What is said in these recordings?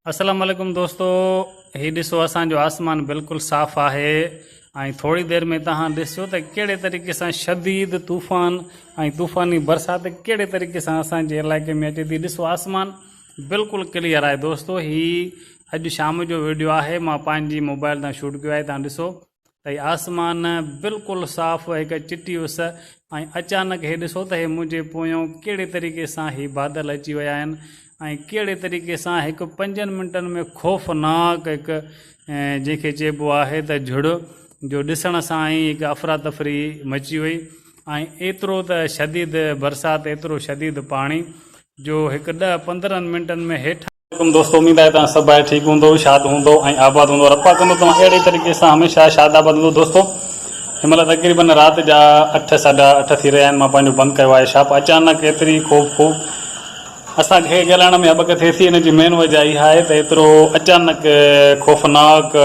السلام عليڪم دوستو هي ڏسو اسان جو آسمان بلڪل صاف آهي ۽ ٿوري دير ۾ توهان ڏسو ته ڪهڙي طريقي سان شديد طوفان ۽ طوفاني برسات ڪهڙي طريقي سان اسان جي علائقي ۾ اچي ٿي. ڏسو آسمان بلڪل ڪليئر آهي دوستو. هي اڄ شام جو ويڊيو آهي، مان پنهنجي موبائل تان شوٽ ڪيو آهي. توهان ڏسو ته هي آسمان بلڪل صاف هڪ چٽي اس ۽ اچانڪ هي ڏسو ته هي منهنجي پويون ڪهڙي طريقي سان هي بادل اچي ويا آهن ۽ ڪهڙي طريقي سان هڪ پنجن منٽن ۾ خوفناڪ هڪ جنهن کي چئبو آهي ته جھڙ جو ڏسڻ سان ئي هڪ افراتفري مچي وئي ۽ ايترو ته شديد برسات ايترو شديد پاڻي جو هڪ ڏهه 15 منٽن ۾ هيٺ عليڪم دوستو اميد آهي توهان سڀ ڀائر ٺيڪ هوندو شاد هوندو ۽ آباد هوندو رب پاڪ ڪندو توهان اهڙي طريقي سان هميشه شاد آباد هوندو دوستو هن مهل تقريبن رات جا اٺ ساڍا اٺ ٿي رهيا آهن مان پنهنجو بند ڪيو آهي شاپ اچانڪ ايتري خوف خوف اسان کي ڳالهائڻ ۾ هٻڪ ٿئي ٿي ان جي مين وجه اها آهي ته ايترو اچانڪ خوفناڪ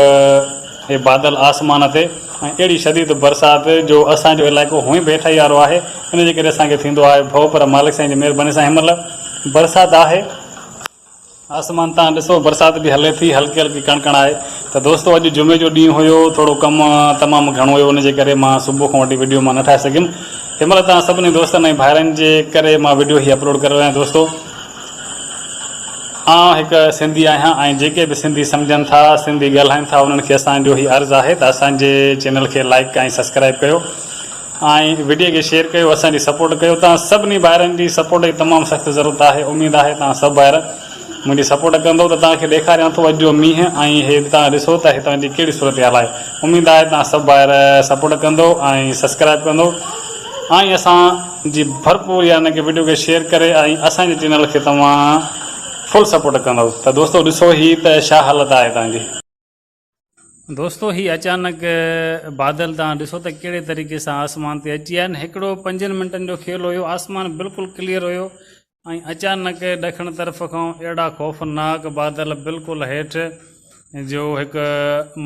هي بادل آسمان تي ۽ اهڙي شديد برسات جو اسان جو علائقو هونئن به هيٺائي وارو آهي ان جي ڪري اسان کي ٿيندو آهي ڀؤ پر مالڪ سائين جي مهرباني سان هن مهل برسات آهي آسمان تان ڏسو برسات به هلي ٿي هلڪي هلڪي ڪڻ ڪڻ آهي ته دوستو اڄ جمعي جو ڏينهن هيو ٿورو ڪم تمام گهڻو هيو ان جي ڪري مان صبح کان وٺي وڊيو مان نه ٺاهي سگهيم هن مهل توهان سڀني دوستن ۽ ڀائرن جي ڪري مان وڊيو هي اپلوڊ ڪري رهيو آهيان دوستو آئون هڪ سنڌي آهيان ۽ جيڪي به سنڌي سمجهن ٿا سنڌي ڳالهائن ٿا انهن کي اسان جو هي عرض آهي ته اسان جي چينل کي لائڪ ۽ سبسڪرائب ڪيو ۽ وڊيو کي شيئر ڪيو اسان جي سپورٽ ڪيو توهان سڀني ڀائرن جي سپورٽ جي تمام سخت ضرورت آهي اميد آهي توهان سڀ ڀائر منهنجي سپورٽ ڪندو ته توهان کي ڏيکاريان ٿو اڄ جو مينهن ۽ هي توهان ڏسو ته هتان جي ڪهڙي صورتحال آهي اميد آهي توهان سڀ ڀائر سپورٽ ڪندو ۽ سبسڪرائب ڪندو ۽ اسان جي ڀرپور يعني ڪي وڊيو کي شيئر ڪري ۽ اسان جي چينل کي توهان فل سپورٽ ڪندو ته دوستو ڏسو هي ته ڇا حالت آهي توهان جي. دوستو هي اچانڪ بادل توهان ڏسو ته ڪهڙي طريقي سان آسمان تي اچي ويا آهن. هڪڙو پنجن منٽن جو کيل هيو، آسمان بلڪل ڪليئر هيو ۽ اچانڪ ڏکڻ طرف کان اهڙا خوفناڪ بادل بلڪل هيٺ جو هڪ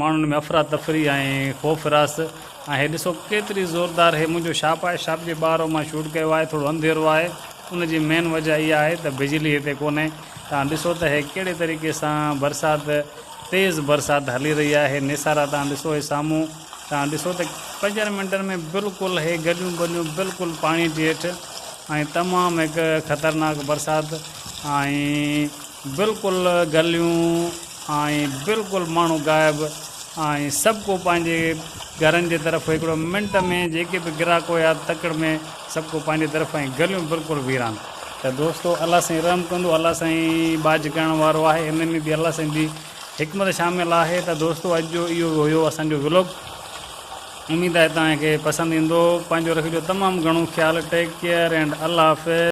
ماڻهن ۾ افراتفري ۽ خوف هراس ۽ هي ڏسو ڪيتري زوردار هي منهنجو شاپ آهي شاپ جي ٻاهرو مان شوٽ ڪيو آهي ٿورو انڌيرو آهي ان جي مين وجه اها آهي ته بجلي هتي ڪونهي توهان ڏسو ته هي ڪهڙي طريقي سان برسات تيز برسات هلي رهي آهي نيسارا تان ڏسو هي سامهون تان ڏسو ته پنجن منٽن ۾ بلڪل هي گليون بليون بلڪل پاڻي جي هيٺ ۽ تمام هڪ خطرناڪ برسات ۽ بلڪل گليون ۽ بلڪل ماڻهو غائب ۽ سڀ ڪو پنهنجي گهرن جي طرف هڪڙو منٽ ۾ جيڪي به گراهڪ هيا تڪڙ ۾ سڀ ڪو پنهنجي طرف ۽ گليون بلڪل ويران. ته دوستو الله سائين رحم ڪندو الله سائين ٻاجهه ڪرڻ وارو آهي ان ۾ به الله سائين جي حڪمت شامل آهي ته دوستو اڄ جو اهو هيو اسان جو ولوگ اميد آهي توهان کي پسند ايندو پنهنجو رکجو تمام گهڻو خيال take care and Allah Hafiz.